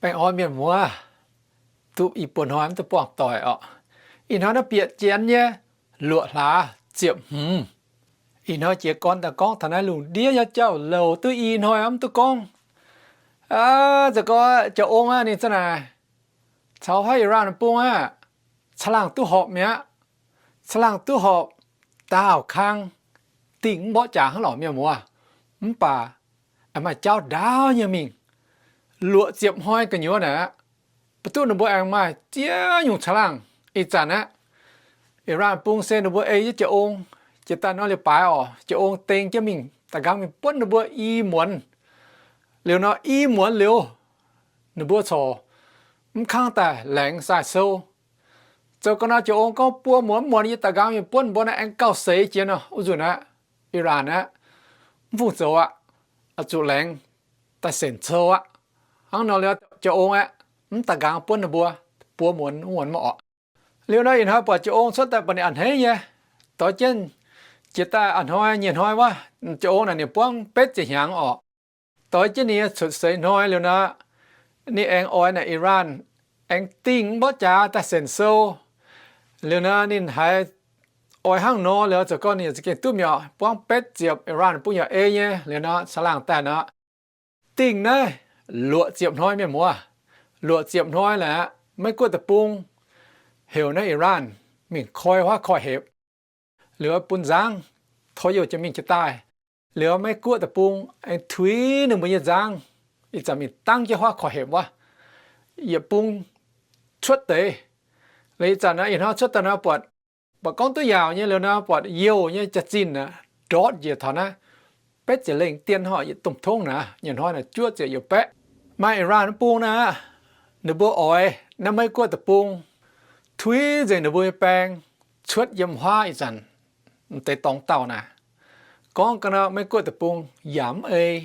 Baengh orn mienh muoz, duqv i buo hnoi mv duqv buangh doic orqc. Ih hnoi naaiv bieqc janx nyei luoqc hlaax ziepc hmz. Ih hnoi jiez gorn daaih gorngv taux naaiv lungh ndiev nyei jauv-louc duqv i hnoi mv duqv gorngv. Aa, za'gengh jauv-ong aqv, ninh za'naaic caux haiv Iran bung aqv, caangh laangh duqv horpc mi'aqv. Caangh laangh duqv horpc, daauh kang dingh mv mborqv jaax hnangv lorqc mienh muoz. Mv baac maaih jauv ndaauv nyei mingh. Luoqc ziepc hnoi gu'nyuoz naaic aqv, ba'duqv ninh mbuo aengx maaih ziex nyungc caangh laangh. Ih zanc aqv, Iran bung se ninh mbuo ei jienv jauv-ong. Jiex daaih nor leiz-baaix orqc, jauv-ong deng jienv mingh da'nqaang mingh buonv ninh mbuo i muonz. Liuz nor i muonz liuz, ninh mbuo corc mv kangv daaih laengz sai-sou. Zoux ga'naaiv jauv-ong gorngv buo muonz mv muonz yie da'nqaang mingh buonv mbuo naaiv aengx gauh seix jiex nor. Wuov nzunc aqv, Iran aqv, mv fungc zoux aqv, oix zuqc laengz daaih senc sou aqv. Hnangv nor liuz jauv-ong aqv, mv da'nqaang buonv ninh mbuo buo muonz mv muonz mv orqc. Liuz nor ih hnoi buatc jauv-ong cuotv daaih buatc ninh a'hneiv nyei. Doix jienv jiex daaih a'hnoi nyei hnoi wuov, jauv-ong naaic ninh buangv betv ziepc hnyangx orqc. Doix jienv ninh nyei cuotv seix hnoi liuz nor, ninh aengx oix naaic Iran aengx dingh mborqv jaax daaih senc sou. Liuz nor ninh haiz oix hnangv nor liuz zoux gorn ninh za'gengh duqv mi'aqv, buangv betv ziepc, Iran bung yaac ei nyei. Liuz nor caangh laangh daaih nor, dingh naaiv luoqc ziepc hnoi mienh muoz. Luoqc ziepc hnoi naaic aqv, Meiv-Guoqv deic-bung heuc naaiv Iran mingh koi huaav koi hepc. Liuz bun nzangv, tov youh jiex mingh jiex daaih. Liuz Meiv-Guoqv deic-bung aengx tuix ninh mbuo nyei nzangv, ih zanc mingh dangv jienv huaav koi hepc wuov, yietc bung cuotv deix. Liuz ih zanc naaiv ih hnoi cuotv daaih nor buatc, buatc gorngv duqv yaauc nyei. Liuz nor buatc youh nyei jaax-zinh aqv, ndortv njiec taux naaiv betv ziepc lengh dien horqc yietc domh tongv naaic, nyei hnoi naaic juov ziepc youh baeqv. Maaih Iran bung naaic aqv, ninh mbuo oix naaiv Meiv-Guoqv deic-bung tuix nzengc ninh mbuo nyei baeng cuotv yiem huaav ih zanc m'deix dorngx dauh naaic. Gorngv ga'naaiv Meiv-Guoqv deic-bung yaac mv ei.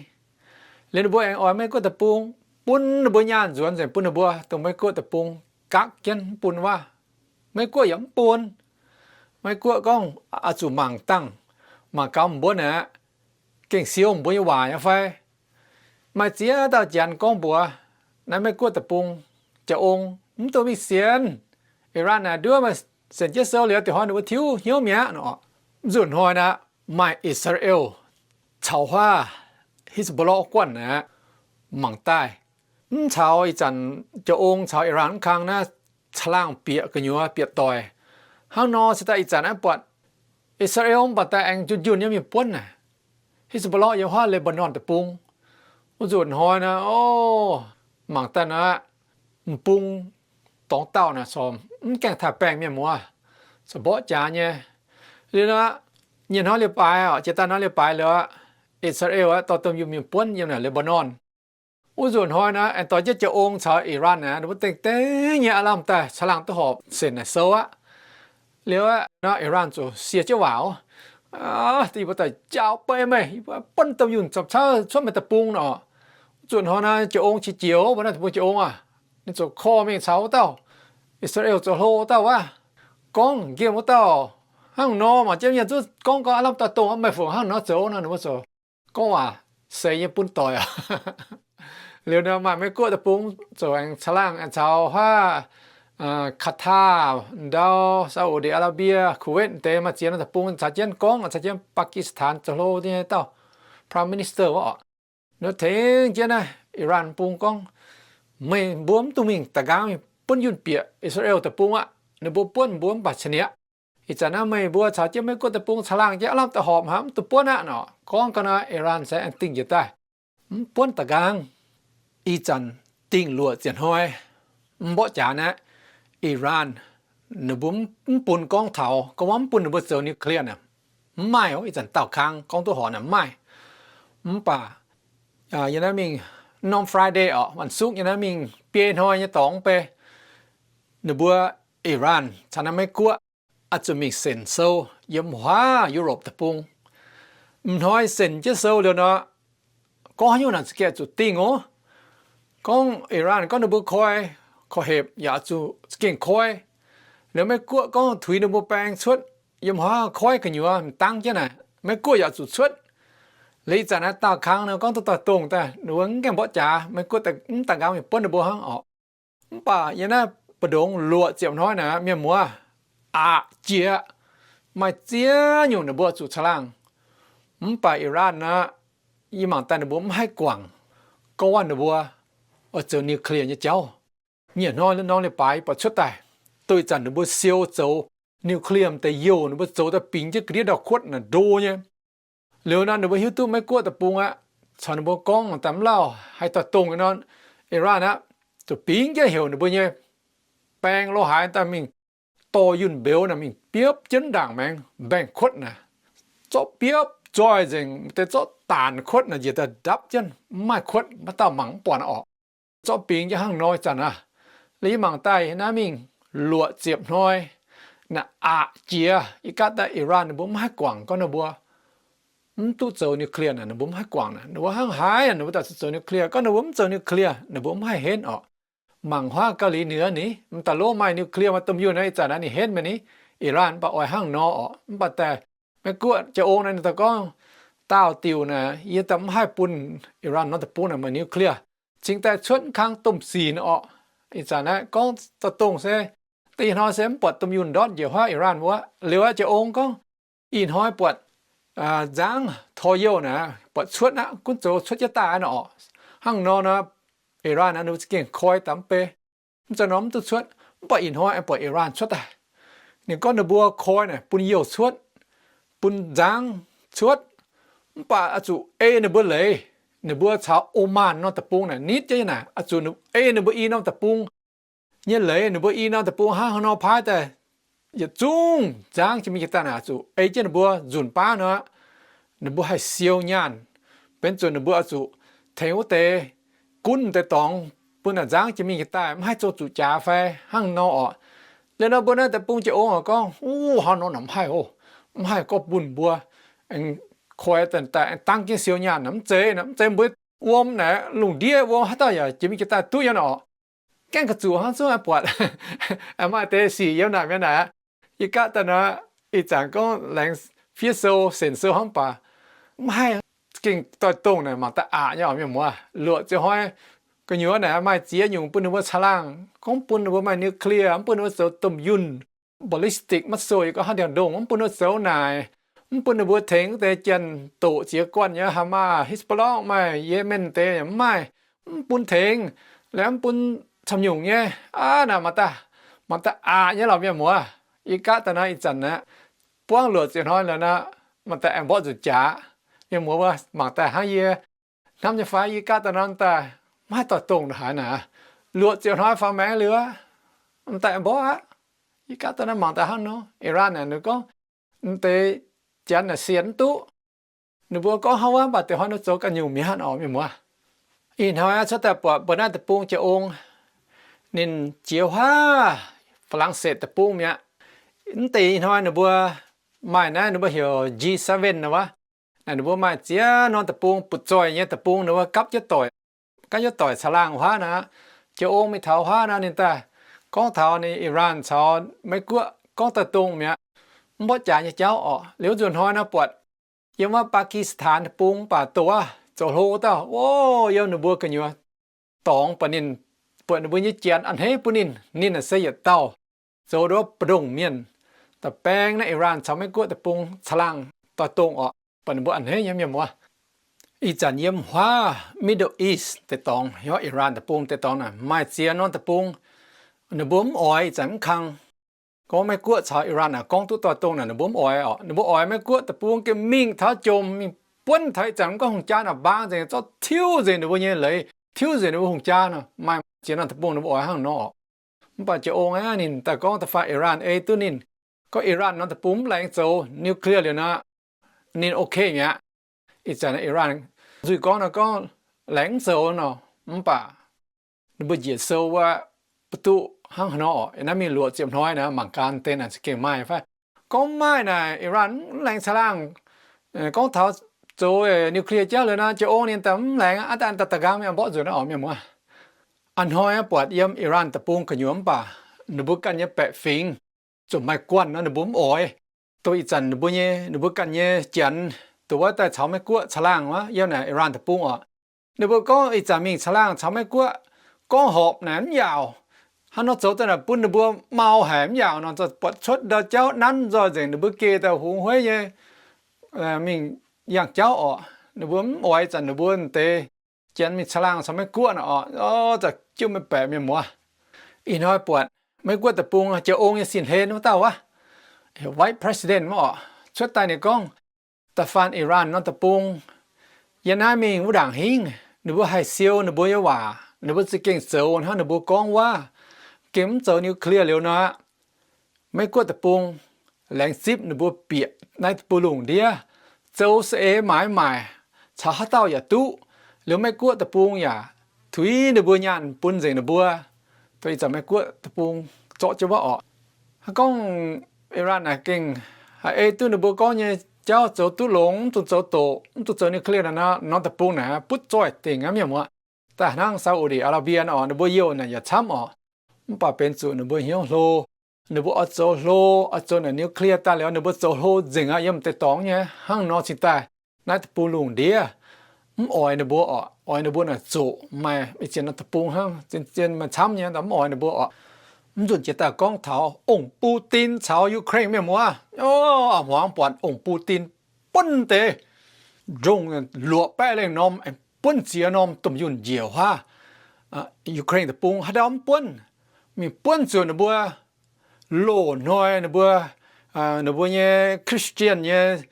Liuz ninh mbuo aengx oix Meiv-Guoqv deic-bung bun ninh mbuo nyaanh nzuonx nzengc bun ninh mbuo, dongh Meiv-Guoqv deic-bung gakv jienv mv bun wuov. Meiv-Guoqv yaac mv bun. Meiv-Guoqv gorngv oix zuqc mangc dangh, mangc gaax mbuo naaic aqv, gengh siou mbuo nyei waac nyei fai? Maaih ziex dauh janx gorngv mbuox naaiv Meiv-Guoqv deic-bung, jauv-ong, mv dungx mingh sienx. Iran naaic nduov maaih sienx jienv sou liuz diuh hnoi ninh mbuo tiuv hnyouv mi'aqv nor. Nzunc hnoi naaic maaih I^saa^laa^en caux huaav Hezbollah guanh naaic aqv, mangc daaih mv caux ih zanc jauv-ong caux Iran mv kang naaiv caangh laangh bieqc gu'nyuoz bieqc doic. Hnangv nor se daaih ih zanc naaiv buatc I^saa^laa^en mv baac daaih aengx njunh njunh nyei mingh buonv naaic Hezbollah yiem huaav Lebanon deic-bung. Wuov nzunc hnoi naaic, o, mangc daaih naaic, m'bung dorngx dauh naaic corc mv gaengh taaih baengh mienh muoz, corc mborqv jaax nyei. Liuz naaic, nyei hnoi leiz-baaix orqc, jiex daaih hnoi leiz-baaix liuz, I^saa^laa^en aqv dorh domh yunh mingh buonv yiem naaic Lebanon. Wuov nzunc hnoi naaic aengx dorh jienv jauv-ong caux Iran naaic, ninh mbuo dengh dengv nyei aav lamh daaih caangh laangh duqv horpc senc naaic sou aqv. Liuz aqv nor Iran ziouc sie jienv waac, yie mbuo daaih njaaux beiv meih, yie mbuo buonv domh yunh camv cauv cuotv meih deic-bung nor. Wuov nzunc hnoi naaic jauv-ong qiex jiez, mbuo naaiv deic-bung jauv-ong aac, ninh ziouc korv mingh caux wuov dauh I^saa^laa^en zoux hlo wuov dauh wuov, gorngv nqemh wuov dauh, hnangv nor mangc jienv mienh zuqc gorngv gau aav lamh daaih dongh meih fungc hnangv nor zoux nor, ninh mbuo ziouc gorngv waac seix nyei bun doic aqv. Liuz nor maaih Meiv-Guoqv deic-bung ziouc aengx caangh laangh aengx caux huaav Qatar ndau, Saudi Arabia, Kuwait deix maaih ziex norm deic-bung caux jienv gorngv, caux jienv Pakistan zoux hlo nyei dauh Prime Minister wuov orqc, nor tengx jienv naaiv Iran bung gorngv, meih mbuo mv dungx mingh da'nqaang mingh buonv yunh bieqc I^saa^laa^en deic-bung aqv. Ninh mbuo buonv mbuo mv baac cien-nieqv. Ih zanc naaiv meih mbuo caux jienv Meiv-Guoqv deic-bung caangh laangh jienv aav lamh daaih horpc hnangv, mv dungx buonv aqv nor. Gorngv ga'naaiv Iran se aengx dingh njiec daaih, mv buonv da'nqaang. Ih zanc dingh luoqc ziepc hnoi, mv mborqv jaax naaiv, Iran ninh mbuo mv bun gorngv taux, gorngv mv bun ninh mbuo zoux nuclear naaic, mv maaih. Ih zanc daauh kang gorngv duqv horpc naaic mv maaih. Mv baac yiem naaiv mingh norm Friday orqc, วันศุกร์ yiem naaiv mingh biei hnoi nyei dorngx bei, ninh mbuo Iran caux naaiv Meiv-Guoqv oix zuqc mingh senc sou yiem huaav Europe deic-bung. M'hnoi senc jienv sou liuz nor, gorngv haaix nyungc naaic za'gengh zuqc dingh oc. Gorngv Iran gorngv ninh mbuo koi, koi hepc yaac zuqc za'gengh koi. Liuz Meiv-Guoqv gorngv tuix ninh mbuo baeng cuotv yiem huaav koiv gu'nyuoz m'dangv jienv naaic, Meiv-Guoqv yaac zuqc cuotv. Liuz ih zanc naaiv daauh kangv nor gorngv duqv doix-dongh daaih, ninh mbuo mv gaengh mborqv jaax, maiv gunv mv daaih nqaang mingh buonv ninh mbuo hnangv orqc. Mv baac yiem naaiv mbu'ndongx luoqc ziepc hnoi naaic, mienh muoz, aqc jiex, maaih ziex nyungc ninh mbuo zuqc caangh laangh. Mv baac Iran naaic, yie mangc daaih ninh mbuo mv haih guangc gorngv ninh mbuo oix zoux nuclear nyei jauv. Nyiec hnoi norm leiz-baaix buatc cuotv daaih, doix zanc ninh mbuo siou zoux nuclear deix youh, ninh mbuo zoux daaih bingx jienv ga'ndiev ndau-kuotv naaic ndo nyei. Liuz nor ninh mbuo hiuv duqv Meiv-Guoqv deic-bung aqv, caux ninh mbuo gorngv daaih mv lauh haih doix-dongh nor, Iran aqv, zuqc bingx jienv heuc ninh mbuo nyei baeng lo haaix daaih mingh dorh yunh mbeux naaic mingh biopv jienv ndaangc maengx mbaengx-kuotv naaic, zorqv biopv zoih nzengc, deix zorqv daanc kuotv naaic njiec daaih ndapv jienv, mv maaih kuotv, maiv dauh mangc mv buatc orqc. Zorqv bingx jienv hnangv nor ih zanc aqv. Liuz yie mangc daaih naaiv mingh luoqc ziepc hnoi naaic aqc jiex, yie gaatv daaih Iran ninh mbuo mv haih guangc gorngv ninh mbuo mv duqv zoux nuclear naaic, ninh mbuo mv haih guangc naaic, ninh mbuo hnangv haaix ninh mbuo daaih zoux nuclear. Gorngv ninh mbuo mv zoux nuclear ninh mbuo mv haih henv orqc. Mangc huaav Gauh Liuz Nyiuc ni, m'daaih lov maaih nuclear maaih domh yunh naaiv ih zanc naaiv ninh henv mingh ni, Iran mv baac oix hnangv nor orqc. Mv baac daaih Meiv-Guoqv jaa-ong naaiv ninh daaih gorngv, daauh diuc naaic yie daaih mv haih bun Iran norm deic-bung naaic maaih nuclear, cingx daaih cuotv mv kang domh sic orqc. Ih zanc naaiv gorngv doix-dongh se, da'nyeic hnoi se mv buatc domh yunh ndortv njiec huaav Iran wuov. Liuz aqv jaa-ong gorngv, ih hnoi buatc nzangv tor youh naaic buatc cuotv aqv, gunv zoux cuotv jienv daaih nor orqc. Hnangv nor nor, Iran naaic ninh mbuo za'gengh koi daaih mv bei, mv zeiz norm mv duqv cuotv. Mv baac ih hnoi aengx buatc Iran cuotv daaih. Ninh gorngv ninh mbuo koi naaic bun youh cuotv, bun nzangv cuotv, mv baac oix zuqc ei ninh mbuo leiz. Ninh mbuo caux Oman norm deic-bung naaic nitv jienv naaic, oix zuqc ei ninh mbuo i norm deic-bung nyei leiz. Ninh mbuo i norm deic-bung hnangv haaix nor paaiv daaih yietc zungv nzangv jiex mingh jiex daaih naaic, oix zuqc ei jienv ninh mbuo nzunc baav nor, ninh mbuo haih siou nyaanh. Benx zuqc ninh mbuo oix zuqc tengx wuov deix gunv deix dorngx bun naaic nzangv jiex mingh jiex daaih, mv haih zoux zuqc jaax fai hnangv nor orqc. Liuz nor mbuo naaiv deic-bung jaa-ong oix gorngv, uv, hnangv nor naaic mv haih oc. Mv haih gorngv bun mbuo aengx koi daaih aengx dangv jienv siou nyaanh naaic, mv zeiz naaic, mv zeiz mbuo wuom naaic, lungh ndiev wuom haaix dauh yaac jiex mingh jiex daaih duqv nyei nor orqc. Gaengh ga'zuqc hnangv zungv buatc maaih deix sic yiem naaic mi'aqv naaic. Yie gaatv daaih nor, ih zanc gorngv laengz fiev sou, senc sou hnangv baac mv haih, gengh doix-dongh naaic mangc daaih aqc nyei orqc mienh muoz. Luoqc ziepc hnoi gu'nyuoz naaic maaih ziex nyungc bun ninh mbuo caangh laangh, gorngv bun ninh mbuo maaih nuclear, mv bun ninh mbuo zoux domh yunh, ballistic missile, yie gorngv hnangv ndiangx-ndongh, mv bun ninh mbuo zoux naaic, mv bun ninh mbuo tengx wuov deix janx-doqc ziex guanh nyei Hamas, Hezbollah, maaih Yemen deix mv maaih, mv bun tengx, liuz mv bun camv nyungc nyei. Aav, naaic mangc daaih, mangc daaih aqc nyei lorqc mienh muoz. Yie gaatv daaih nor ih zanc naaic, buangv luoqc ziepc hnoi liuz nor, mangc daaih aengx mborqv nzunc jaax. Mienh muoz mbuo mangc daaih hnangv yie hnamv nyei fai? Yie gaatv daaih nor daaih mv haih doix-dongh haaix naaic. Luoqc ziepc hnoi faaux maengx liuz aqv, mv daaih aengx mborqv aqv. Yie gaatv daaih nor mangc daaih hnangv nor, Iran naaic ninh gorngv, mv deix janx naaic sienx mv duqv. Ninh mbuo gorngv hnangv wuov, mv baac deix hnoi ninh zoux ganh nyungc mi'aqv orqc mienh muoz. Ih hnoi cuotv daaih buatc mbuo naaiv deic-bung jaa-ong, ninh jiex huaav Faa^lang^setv deic-bung mi'aqv. Mv deix ih hnoi ninh mbuo maaih naaiv ninh mbuo heuc G seven nor wuov. Naaic ninh mbuo maaih ziex norm deic-bung, butv-zoih nyei deic-bung, ninh mbuo gapv jienv doic, gapv jienv doic caangh laangh huaav naaic. Jaa-ong mingh taux huaav naaic ninh daaih gorngv taux ninh Iran caux Meiv-Guoqv gorngv doix-dongh mi'aqv, mv mborqv jaax nyei jauv orqc. Liuz nzunc hnoi nor buatc yiem wuov Pakistan deic-bung, mv baac doqc aav zoux hlo dauh, o, yiem ninh mbuo gu'nyuoz dorngx, buatc ninh, buatc ninh mbuo nyei janx a'hneiv bun ninh. Ninh naaic se yietc dauh zoux nduov mbu'ndongx mienh, da'baeng naaiv Iran caux Meiv-Guoqv deic-bung caangh laangh doix-dongh orqc, buatc ninh mbuo a'hneiv nyei mienh muoz. Ih zanc yiem huaav Middle East deix dorngx, heuc Iran deic-bung deix dorngx naaic maaih ziex norm deic-bung, ninh mbuo mv oix, ih zanc mv kang. Gorngv Meiv-Guoqv caux Iran naaic gorngv duqv doix-dongh naaic ninh mbuo mv oix orqc. Ninh mbuo oix Meiv-Guoqv deic-bung gengh mingh taux jomc mingh buonv taux ih zanc mv gorngv hungh jaa naaic mbaang nzengc, zorqv tiuv nzengc ninh mbuo nyei leiz, tiuv nzengc ninh mbuo hungh jaa nor. Maaih ziex norm deic-bung ninh mbuo oix hnangv nor orqc. Mv baac jaa-ong aav, ninh daaih gorngv da'faanh Iran ei duqv ninh, gorngv Iran norm deic-bung mv laengz zoux nuclear liuz nor, ninh ok mi'aqv. Ih zanc Iran nzuih gorngv nor gorngv laengz mv zoux nor, mv baac ninh mbuo njiec sou wuov, mv duqv hnangv haaix nor orqc. Naaiv mingh luoqc ziepc hnoi naaic mangc gaax deix naaic za'gengh maaih fai. Gorngv maaih naaic Iran mv laengz caangh laangh, gorngv taux zoux nuclear jauv liuz nor, jaa-ong ninh daaih mv laengz aqv, daaih daaih da'nqaang mingh mborqv nzunc naaiv orqc mienh muoz. A'hnoi aav buatc yiem Iran deic-bung gu'nyuoz mv baac ninh mbuo ganh nyei baeqc fingx zuqc maaih guanh nor ninh mbuo mv oix. Dongh ih zanc ninh mbuo nyei, ninh mbuo ganh nyei janx duqv wuov daaih caux Meiv-Guoqv caangh laangh wuov yiem naaic Iran deic-bung orqc. Ninh mbuo gorngv ih zanc mingh caangh laangh caux Meiv-Guoqv gorngv horpc naaic mv yaauc. Hnangv nor zoux daaih naaic bun ninh mbuo mau haic mv yaauc nor, buatc cuotv ndau jauv nanv nzoih nzengc ninh mbuo geh daaih hungx hueiv nyei mingh yangh jauv orqc. Ninh mbuo mv oix zanc ninh mbuo deix janx mingh caangh laangh caux Meiv-Guoqv naaic orqc, za'gengh jiuv maiv baeqc mienh muoz. Ih hnoi buatc Meiv-Guoqv deic-bung jiex ong nyei sin hlen wuov dauh wuov, Vice President wuov orqc, cuotv daaih ninh gorngv, da'faanh Iran norm deic-bung, yiem naaiv mingh wuov ndaangc hingv ninh mbuo haih siou ninh mbuo nyei waac, ninh mbuo za'gengh zoux hnangv ninh mbuo gorngv wuov, gengh mv zoux nuclear liuz nor aqv, Meiv-Guoqv deic-bung laengz zipv ninh mbuo bieqc naaiv deic-bung lungh ndiev, zoux saeng-eix maaiz maaic caux haaix dauh yaac duqv. Liuz Meiv-Guoqv deic-bung yaac tuix ninh mbuo nyaanh bun nzengc ninh mbuo. Ih zanc Meiv-Guoqv deic-bung zorqv jienv wuov orqc. Hnangv gorngv Iran naaic gengh haih ei duqv ninh mbuo gorngv nyei jauv zoux duqv longx, mv dungx zoux doqc, mv dungx zoux nuclear nor, norm deic-bung naaic butv zoih dingc aqv mienh muoz. Daaih hnangv Saudi Arabia orqc, ninh mbuo youh naaic yaac camv orqc, mv baac benx zuqc ninh mbuo hnyouv hlo, ninh mbuo oix zoux hlo, oix zoux naaic nuclear daaih liuz ninh mbuo zoux hlo nzengc aqv yiem deix dorngx nyei. Hnangv nor cingx daaih naaiv deic-bung lungh ndiev mv oix ninh mbuo orqc, oix ninh mbuo naaic zoqc maaih ih zanc norm deic-bung hnangv zien zien maaih camv nyei, mv oix ninh mbuo orqc. Mv nzunc jiex daaih gorngv taux ong-Putin caux Ukraine mienh muoz. Ov, hmuangx buatc ong-Putin buonv deix ndongh luoqc baeqv lengh norm, buonv ziex norm domh yunh njiec huaav Ukraine deic-bung. Haaix dauh mv buonv, mingh buonv zuqc ninh mbuo loz-hnoi ninh mbuo, ninh mbuo nyei Christian nyei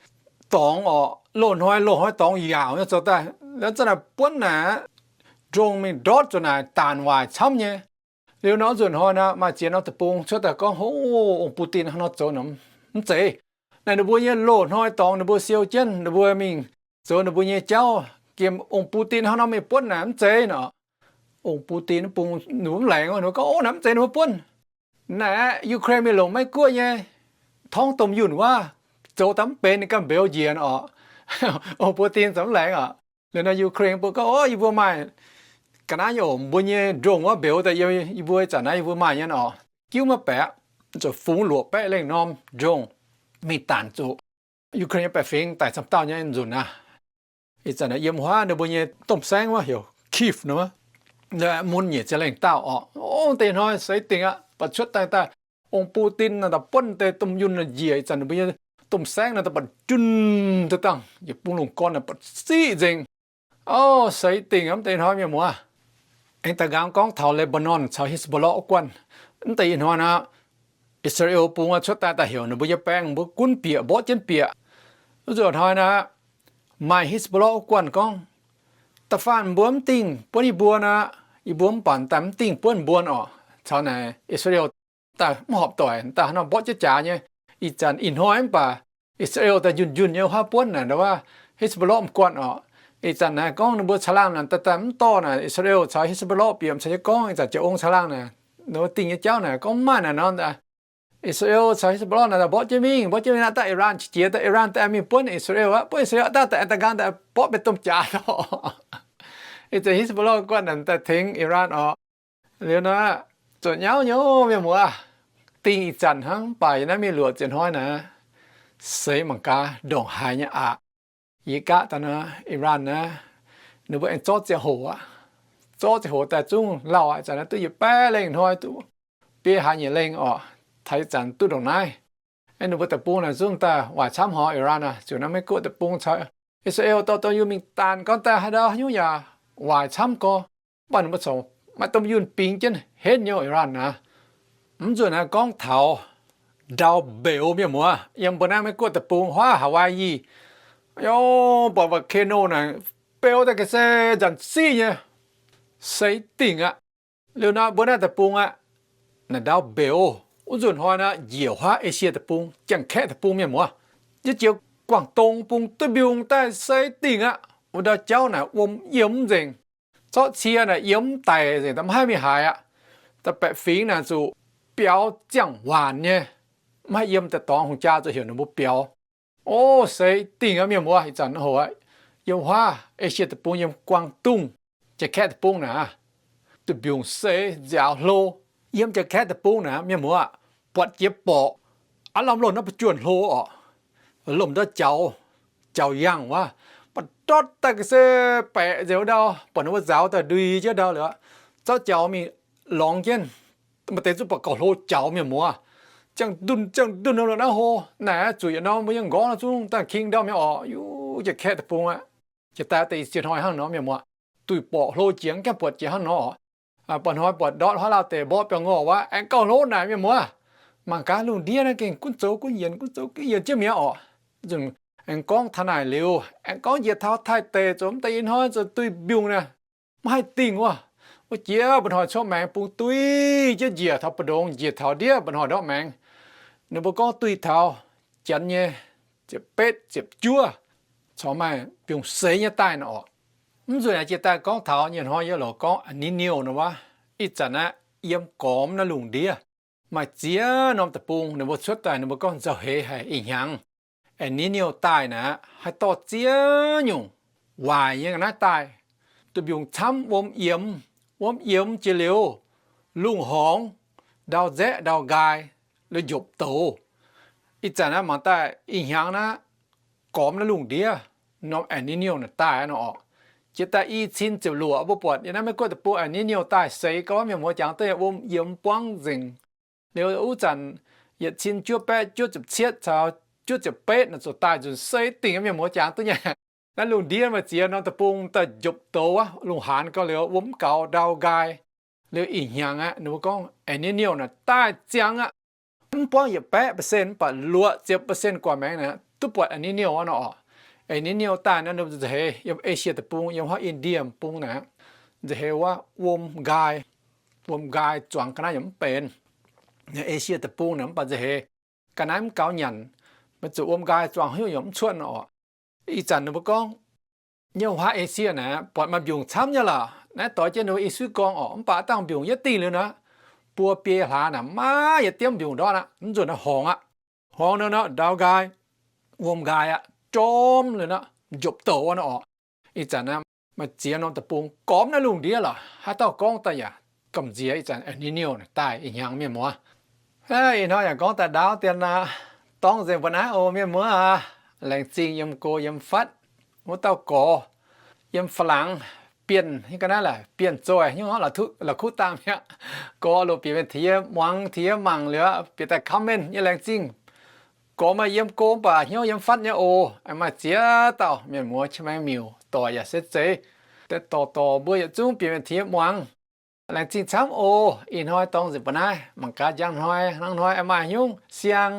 dorngx orqc, loz-hnoi loz-hnoi dorngx yaauc nyei zoux daaih, zanc naaic buonv naaic ndongh mingh ndortv zuqc naaic daanc waaic camv nyei. Liuz nor nzunc hnoi naaic maaih ziex norm deic-bung cuotv daaih gorngv, hov, ong-Putin hnangv nor zoux mv zeiz. Naaic ninh mbuo nyei loz-hnoi dorngx ninh mbuo siou jienv ninh mbuo mingh zoux ninh mbuo nyei jauv, gem ong-Putin hnangv nor mingh buonv naaic mv zeiz nor. Ong-Putin bung ninh mbuo mv laengz, ninh mbuo gorngv, ov, naaic mv zeiz ninh mbuo buonv. Naaic Ukraine mingh longc Meiv-Guoqv nyei torngv domh yunh wuov, zoux daaih mv benx ninh ganh mbeux njiec orqc. Ong-Putin za'gengh mv laengz orqc. Liuz nor Ukraine bun gorngv, ov, yie mbuo maaih ga'naaiv nyei oc, mbuo nyei ndongh wuov mbeux daaih yiem yie mbuo ih zanc naaiv yie mbuo maaih nyei orqc. Jiuv maiv baeqc, zuqc fungx luoqc baeqv lengh norm ndongh mingh daanc zuqc Ukraine nyei baeqc fingx daic camv dauh nyei nzunc aqv. Ih zanc yiem wuov ninh mbuo nyei domh saengv wuov heuc Kyiv nor, mun nyiec ziepc lengh dauh orqc. Ov, deix hnoi seix dingc aqv, baac cuotv daaih daaih ong-Putin naaic daaih buonv deix domh yunh naaic njiec ih zanc ninh mbuo nyei domh saengv naaic daaih baac junh daaih dangh yietc bung lungh gorn naaic baac siqv nzengc. Ov, seix dingc aqv, mv deix hnoi mienh muoz. Aengx daaih nqaang gorngv taux Lebanon caux Hezbollah wuov guanh. Mv deix ih hnoi naaic, Israel bung cuotv daaih daaih heuc ninh mbuo nyei baeng mbuo gunv bieqc, mborqv jienv bieqc. Wuov nzunc hnoi naaic, maaih Hezbollah wuov guanh gorngv, da'faanh mbuo mv dingh buonv yie mbuo naaic, yie mbuo mv baac daaih mv dingh buonv mbuo orqc. Caux naaic Israel daaih mv horpc doic, daaih hnangv nor mborqv jienv jaax nyei. Ih zanc ih hnoi mv baac Israel daaih njunh njunh nyei wuov buonv naaic ndau wuov Hezbollah m'guanh orqc. Ih zanc naaic gorngv ninh mbuo caangh laangh naaic daaih daaih mv dorh naaic Israel caux Hezbollah bieqc caux jienv gorngv ih zanc jiex ong caangh laangh naaic, ninh mbuo dingh nyei jauv naaic gorngv mv maaih naaic nor. Israel caux Hezbollah naaic daaih mborqv jienv mingh, mborqv jienv mingh naaic daaih Iran qiex jiez daaih Iran daaih mingh buonv Israel aqv, buonv Israel daaih daaih daaih nqaang daaih mborqv mbuo domh jaax dorh. Ih zanc Hezbollah guanh naaic daaih tengx Iran orqc. Liuz nor, zuqc nyauv nyei mienh muoz, dingh ih zanc hnangv, mv baac yiem naaiv mingh luoqc ziepc hnoi naaic, seix mangc gaax ndongc haaix nyei aqc. Yie gaav daaih nor, Iran naaic, ninh mbuo aengx zorqv ziangh hoc aqv. Zorqv ziangh hoc daaih zungv lauh aqv, ih zanc naaiv duqv yietc baeqv lengh hnoi duqv biei hlaax nyeic lengh orqc, taux ih zanc duqv ndongc naaiv. Ninh mbuo deic-bung naaic zungv daaih waaic camv hor Iran aac, ziouc naaiv Meiv-Guoqv deic-bung caux Israel dorh domh yunh mingh daanh gorngv daaih haaix ndau haaix nyungc yaac waaic camv gorx. Mv baac ninh mbuo corc maaih domh yunh bingx jienv henv nyei Iran naaic. Mv nzunc naaiv gorngv taux ndau mbeux mienh muoz yiem mbuo naaiv Meiv-Guoqv deic-bung huaav Hawaii, yov, buatc volcano naaic beu daaih ga'sie nzanc siqv nyei, seix dingc aqv. Liuz nor mbuo naaiv deic-bung aqv, naaic ndau mbeux. Wuov nzunc hnoi naaic njiec huaav Esie deic-bung, Janx-Kaeqv deic-bung mienh muoz, yiem jiex Guangv Dong bung duqv mbiungc daaih seix dingc aqv. Wuov ndau jauv naaic wuom yiem nzengc, zorqv cie naaic yiem daic nzengc, mv haih mingh haaix aqv. Da'baeqc fingx naaic zuqc biaux ziangh waanc nyei, mv haih yiem daaih dorngx hungh jaa zuqc heuc ninh mbuo biaux. Ov, seix dingc aqv mienh muoz, ih zanc hoc aqv, yiem huaav Esie deic-bung yiem Guangv Dong, Janx-Kaeqv deic-bung naaic, duqv mbiungc seix nziaaux hlo. Yiem Janx-Kaeqv deic-bung naaic mienh muoz, buatc jiex borqc, aav lamh lomh naaiv buo juonh hlo orqc, lomh ndau jaux, jaux yangh wuov, mv baac ndortv daaih ga'sie baeqc nzengc wuov ndau, buatc ninh mbuo nzauz daaih ndui jienv ndau liuz, zorqv jaux mingh lorngx jienv, maaih deix zuqc buatc gauh hlo jaux mienh muoz. Ziangh ndunh ziangh ndunh nor lorqc naaiv hlo, naaic zuqc yietc norm mbuo yiem nqorngv nor zungv daaih king ndau mi'aqv orqc. Yuv jiex kaeqv deic-bung aqv. Jiex daaih deix i ziex hnoi hnangv nor mienh muoz, duih borqc hlo jiex mv gaengh buatc jiex hnangv nor orqc. Mba'hnoi buatc ndortv huaav lauh deix mborqv biaux ngorc wuov, aengx gauh hlo naaic mienh muoz. Mangc gaax lungh ndiev naaiv gengh gunv zoux gunv yienc, gunv zoux gunv yienc jienv mi'aqv orqc. Nzunc aengx gorngv taux naaic liuz, aengx gorngv njiec taux Taiv deic zoux mv deix ih hnoi zoux duih mbiungc naaic, mv haih dingh wuov. Wuov jiex mba'hnoi cuotv maengx bung duih jienv njiec taux mbu'ndongx, njiec taux ndiev mba'hnoi ndortv maengx. Ninh mbuo gorngv duih taux janx nyei ziepc betv ziepc juov corc maaih mbiungc seix nyei daaih nor orqc. Mv nzunc yaac jiex daaih gorngv taux nyei hnoi yie loc gorngv El Niño nor wuov. Ih zanc aqv, yiem gormx naaiv lungh ndiev maaih ziex norm deic-bung ninh mbuo cuotv daaih, ninh mbuo gorngv nzauh heix haic ih hnyangx. El Niño daaih naaic, haih dorh ziex nyungc waaic nyei ga'naaiv daaih. Duih mbiungc camv, wuom yiemx, wuom yiemx jiex liuz, lungh horngz, ndau nzaeqv ndau nqaai, liuz njopc douz. Ih zanc naaiv mangc daaih ih hnyangx naaiv, gormx naaiv lungh ndiev norm El Niño naaic daaih nor orqc. Jiex daaih i cin ziepc luoqc mbuo buatc yiem naaiv Meiv Guoqv deic-bung El Niño daaih seix gau, mienh muoz jangx duqv wuom yiemx buangv nzengc. Liuz wuov zanc yietc cin juov baeqv juov ziepc cietv caux juov ziepc betv naaic zoux daaih nzunc seix dingc, mienh muoz jangx duqv nyei. Naaiv lungh ndiev maaih ziex norm deic-bung daaih njopc douz wuov, lungh haanz gau liuz wuom mv gaux ndau nqaai. Liuz ih hnyangx aqv, ninh mbuo gorngv El Niño naaic daaih ziangx aqv. Mv buangv yietc baeqv percent mv baac luoqc ziepc percent guangc maengx naaic duqv buatc El Niño wuov nor orqc. El Niño daaih naaiv ninh mbuo nzauh heix yiem Esie deic-bung, yiem haav India bung naaic, nzauh heix wuov wuom nqaai, wuom nqaai zuangx ga'naaiv yaac mv benx. Esie deic-bung naaic mv baac nzauh heix ga'naaiv mv gaux nyanc, maiv zuqc wuom nqaai zuangx haaix nyungc yaac mv cuotv nor orqc. Ih zanc ninh mbuo gorngv nyei wuov haav Esie naaic buatc maaih mbiungc camv nyei lorqc. Naaiv doix jienv ninh mbuo i suiv gorngv orqc, mv baac dangh mbiungc yietv dingh liuz naaic, buo biei hlaax naaic maiv yietc diemv mbiungc ndortv aqv. Mv nzunc naaiv horngz aqv. Horngz nor nor ndau nqaai, wuom nqaai aqv, jorm liuz nor, njopc douz wuov nor orqc. Ih zanc naaiv maaih ziex norm deic-bung gormx naaiv lungh ndiev lorqc. Haaix dauh gorngv daaih yaac gamh nziex ih zanc El Niño naaic daaih ih hnyangx, mienh muoz. Ih hnoi yaac gorngv daaih ndaauv dien aqv. Dorngv nzengc mbuo naaiv oc, mienh muoz aac. Laengz zingh yiem go yiem fatv wuov dauh gorx, yiem Faa-laangx Bienh, nyei ga'naaiv laaix Bienh Zoih nyungc, la'kuqv dangh mi'aqv. Gorx loz bieqc mingh tengx yie muangx, tengx yie mangc liuz bieqc daaih comment nyei, laengz zingh. Gorx maaih yiem go mv baac hnyouv yiem fatv nyei oc. Maaih ziex dauh mienh muoz qiex maengx miuc, doic yaac se zeiz. Deix dorc dorc mbuo yietc zungv bieqc mingh tengx yie muangx. Laengz zingh camv oc. Ih hnoi dorngx nzengc mbuo naaiv, mangc gaax njang hnoi hnangv hnoi maaih hnyouv siang,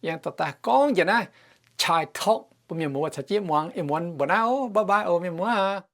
yie dorh daaih gorngv njiec naaiv Chai Talk bun mienh muoz caux jienv muangx. Ih muonz mbuo naaiv oc, bye bye oc, mienh muoz aac.